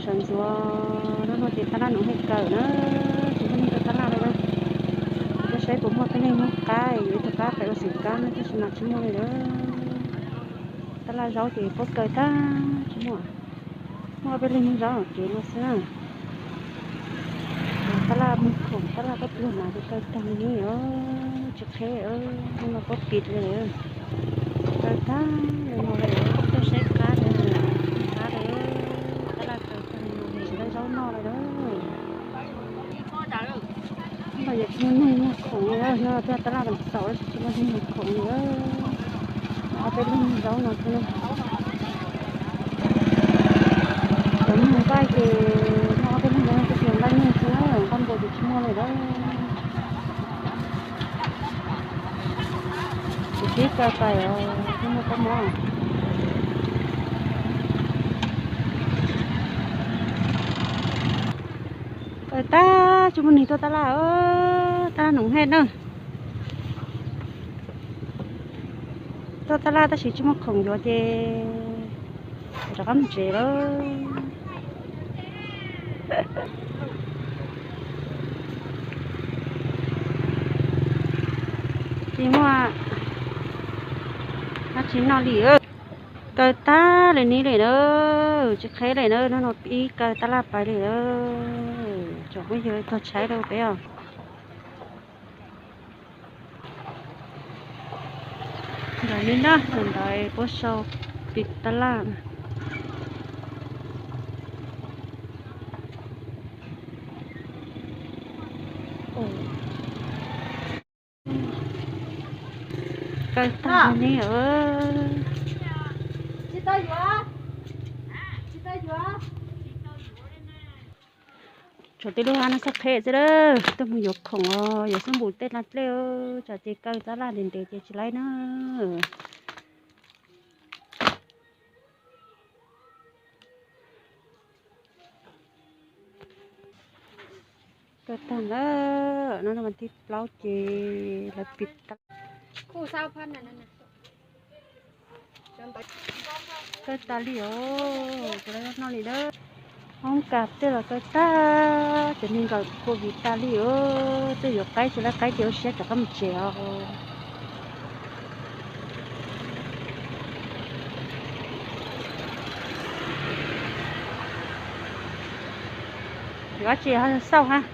Kawm ntxuav no no ces tab laj nws haj kawm na, tsis muaj neeg tuaj tab laj li na. Tuaj saib puas muaj peb leeg muaj qab, yuav ib tug qab pem ua xeem kab no tab sis mas tsis muaj li lawm. Tab laj zaub ces puab kaw tag tsis muaj, muaj peb leeg muag zaub kev no xwb na. Tab laj muag khoom tab laj kab pluag mas ces kaw tag li os, tsis qheb, no puab pim li. Kaw tag li no lawm, tuaj saib qab li, qab li, tab laj kaw tag li no ces tsis muaj zaub noj li lawm. Tab laj tsis muaj neeg muag khoom li lawm, no tab laj txaus tsis muaj neeg muag khoom li lawm. Ob peb leeg muag zaub no xwb. Cov muag nqaij ces muaj ob peb leeg no xwb, nqaij nyuag xwb na, nqaij npua ces tsis muaj li lawm. Kuv sib kaw pais os, tsis muaj kab mob. Kaw tag tsis muaj neeg tuaj tab laj, tab laj nws haj na. Tuaj tab laj tab sis tsis muaj khoom yuav ces rov qab mus tsev lawm. Tsis muaj dab tsi noj li. Kaw tag li ni li na, tsis qheb li na, no no pib kaw tab laj pais li na. Tsoom phooj ywg tog tshaib rau peb os. Ntawm ni na, ntawm ntawd puab sau pib tab laj na. Kaw tag li ni. Tshuav tej lub hab no xab qheb xwb lawm, tuaj mus yuav khoom os, yuav xub npum tej laj dlej, tsam ces kaw tab laj ntev ntev ces tsis laib na. Kaw tag lawm, no vas thib plaub ces lawv pib tab. Kaw tas li os, cov lawv noj li na. Hoob kas tej los kaw tag, cov neeg nkaum covid tas li os, tej yuav qaib tsis laib qaib ces ua siab rov qab mus tsev os. Yuav dab tsi ho xauj hab.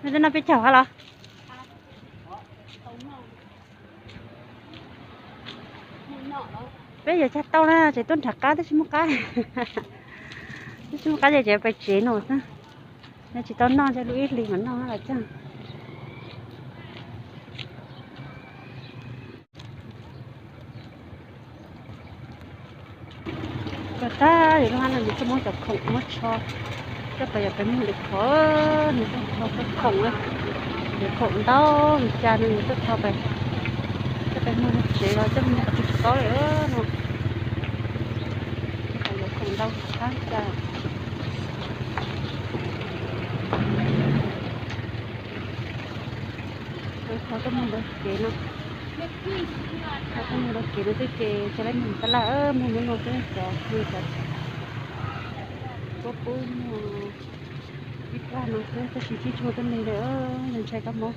Nej twb noj peb caug hab los? Peb yuav cog tau na, tseem tuaj nrham qab twb tsis muaj qab. Twb tsis muaj qab ces tseem pais tsev no xwb. Nyob tsis tau noj, ntshe lub ib hlis mam noj los txog. Kaw tag, yus lub hab no yus tuaj muab cov khoom muab tsho, coj pais yog pais muag lwm qhov, nws tuaj tho txoj khoom na, lwm khoom ntau li cas nws tuaj tho pais, coj pais muag tsev los coj mus qhov twg tsis paub li no. Coj pais yuav khoom ntau tshaj cas. Thaum koj mus dua kev no, thaum koj mus dua kev no twb ces tsis laib mus tab laj, mus hnub no xwb, cov pw cov puab pub ib plag no xwb, tab sis tsis tshua tuaj neg li, ntshai kab mob.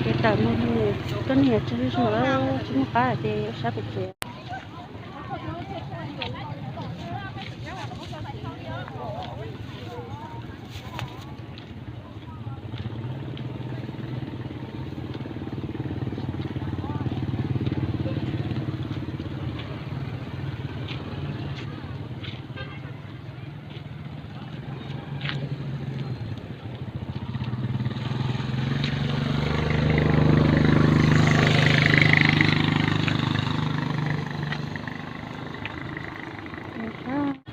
Kev tawm mus tuaj niag tsis zoo, tsis muaj qab ces sab pem tsev.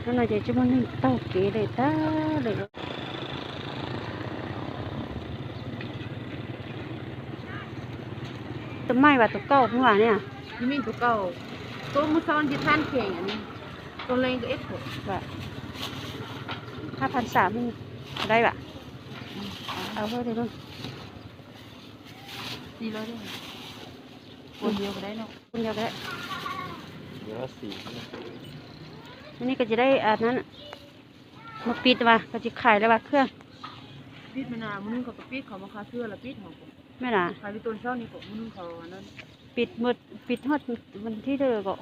Hnub no ces tsis muaj neeg taug kev li tag lawm. Tus Maij vas tus Kauj hnub vas ni. Tus Maij tus Kauj, tuaj mus txog nce thab kheem ni. Con lên có ít của. Vâng. Hai phần sáu mươi. Ở đây bạn. Ở thôi thì luôn. Đi lên đi. Quần nhiều cái đấy đâu. Quần nhiều cái đấy. Nó xỉ. Cái này có gì đây? À, nó. Một bịt mà, có gì khải đây bà Khương. Bịt mà nè, một nương có bịt, có một khá xưa là bịt hả? Mẹ nè. Khải đi tuần sau này có một nương có nó. Bịt một, bịt hết một thi thôi rồi có.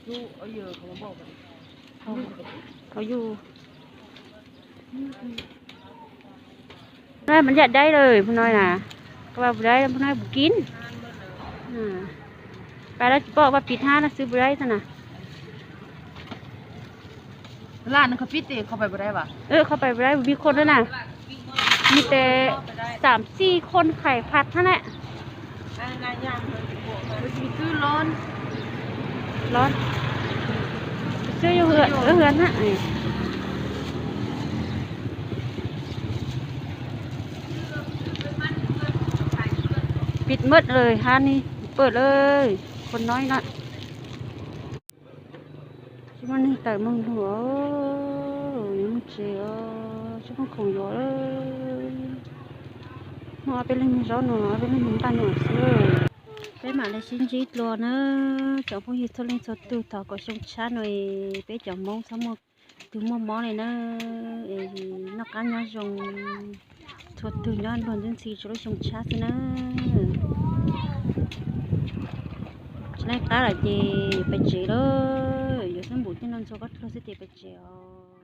Chú ở giờ có một bộ vậy. Có dù. Noj mas yam dai lawm hnub no na, koj ua dai hnub no bus kib. Pab lawv tsis pom ua pis thab no xwb ua dai xwb na. Laj no koj pib tes koj pais ua dai, koj pais ua dai vim khon na, vim tes xam xij khon khais phaj thab na. Los, xwb yog hwm na. Pib maj lawm, hab ni pawm lawm, khon no na. Tsis muaj neeg tawm moog lug, yuav moog tsev os, tsis muaj khoom yuav lawm. Muaj ob peb leeg moog zaub no, ob peb leeg moog npaj no xwb. Peb mam li sib ntsib dlua na, tsoom phooj ywg txhua leej txhua tug, thov kom xyoo tshab no peb cov Hmoob txhob muaj tug muaj mob li na, es noj qab nyob zoo, txhua tug nyob luag ntxhi ntxhi rua lub xyoo tshab xwb na. Tsis laij qab lawm ces pais tsev lawm, yuav xub npum tej no ntxhua koj dlua xwb ces pais tsev os.